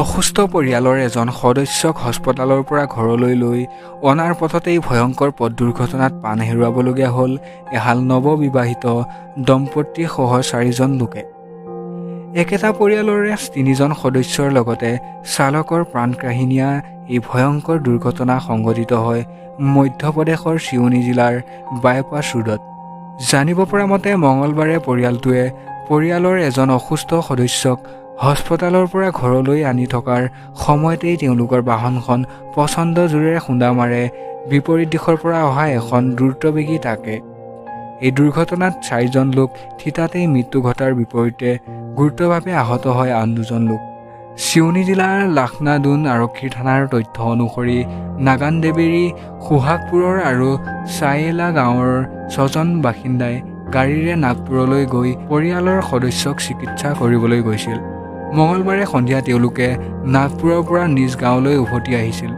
অসুস্থ পৰিয়ালৰ এজন সদস্যক হস্পাতালৰ পৰা ঘৰলৈ লৈ অনাৰ পথতেই ভয়ংকৰ পথ দুৰ্ঘটনাত প্ৰাণ হেৰুৱাবলগীয়া হ'ল এহাল নৱবিবাহিত দম্পতীসহ চাৰিজন লোকে। একেটা পৰিয়ালৰে তিনিজন সদস্যৰ লগতে চালকৰ প্ৰাণ কাঢ়ি নিয়া এই ভয়ংকৰ দুৰ্ঘটনা সংঘটিত হয় মধ্যপ্ৰদেশৰ চিউনি জিলাৰ বাইপাছ ৰোডত। জানিব পৰা মতে মঙলবাৰে পৰিয়ালটোৱে পৰিয়ালৰ এজন অসুস্থ সদস্যক হস্পাতালৰ পৰা ঘৰলৈ আনি থকাৰ সময়তেই তেওঁলোকৰ বাহনখন প্ৰচণ্ড জোৰেৰে খুন্দা মাৰে বিপৰীত দিশৰ পৰা অহা এখন দ্ৰুতবেগী ট্ৰাকে। এই দুৰ্ঘটনাত চাৰিজন লোক থিতাতেই মৃত্যু ঘটাৰ বিপৰীতে গুৰুতৰভাৱে আহত হয় আন দুজন লোক। চিউনি জিলাৰ লাখনাদুন আৰক্ষী থানাৰ তথ্য অনুসৰি নাগানদেৱেৰী সোহাগপুৰৰ আৰু চায়েলা গাঁৱৰ ছজন বাসিন্দাই গাড়ীৰে নাগপুৰলৈ গৈ পৰিয়ালৰ সদস্যক চিকিৎসা কৰিবলৈ গৈছিল। মঙলবাৰে সন্ধিয়া তেওঁলোকে নাগপুৰৰ পৰা নিজ গাঁৱলৈ উভতি আহিছিল।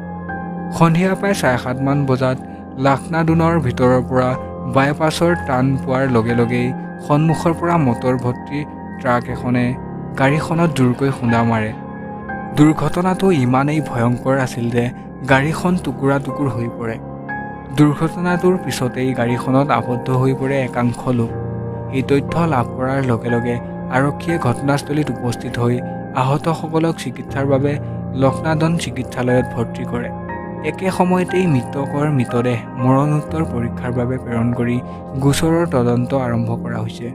সন্ধিয়া প্ৰায় 7:30মান বজাত লাখনাদুনৰ ভিতৰৰ পৰা বাইপাছৰ টান পোৱাৰ লগে লগেই সন্মুখৰ পৰা মটৰ ভৰ্তি ট্ৰাক এখনে গাড়ীখনত জোৰকৈ খুন্দা মাৰে। দুৰ্ঘটনাটো ইমানেই ভয়ংকৰ আছিল যে গাড়ীখন টুকুৰা টুকুৰ হৈ পৰে। দুৰ্ঘটনাটোৰ পিছতেই গাড়ীখনত আবদ্ধ হৈ পৰে একাংশ লোক। এই তথ্য লাভ কৰাৰ লগে লগে আৰক্ষীয়ে ঘটনাস্থলীত উপস্থিত হৈ আহতসকলক চিকিৎসাৰ বাবে লখনাদন চিকিৎসালয়ত ভৰ্তি কৰে। একে সময়তেই মৃতকৰ মৃতদেহ মৰণোত্তৰ পৰীক্ষাৰ বাবে প্ৰেৰণ কৰি গোচৰৰ তদন্ত আৰম্ভ কৰা হৈছে।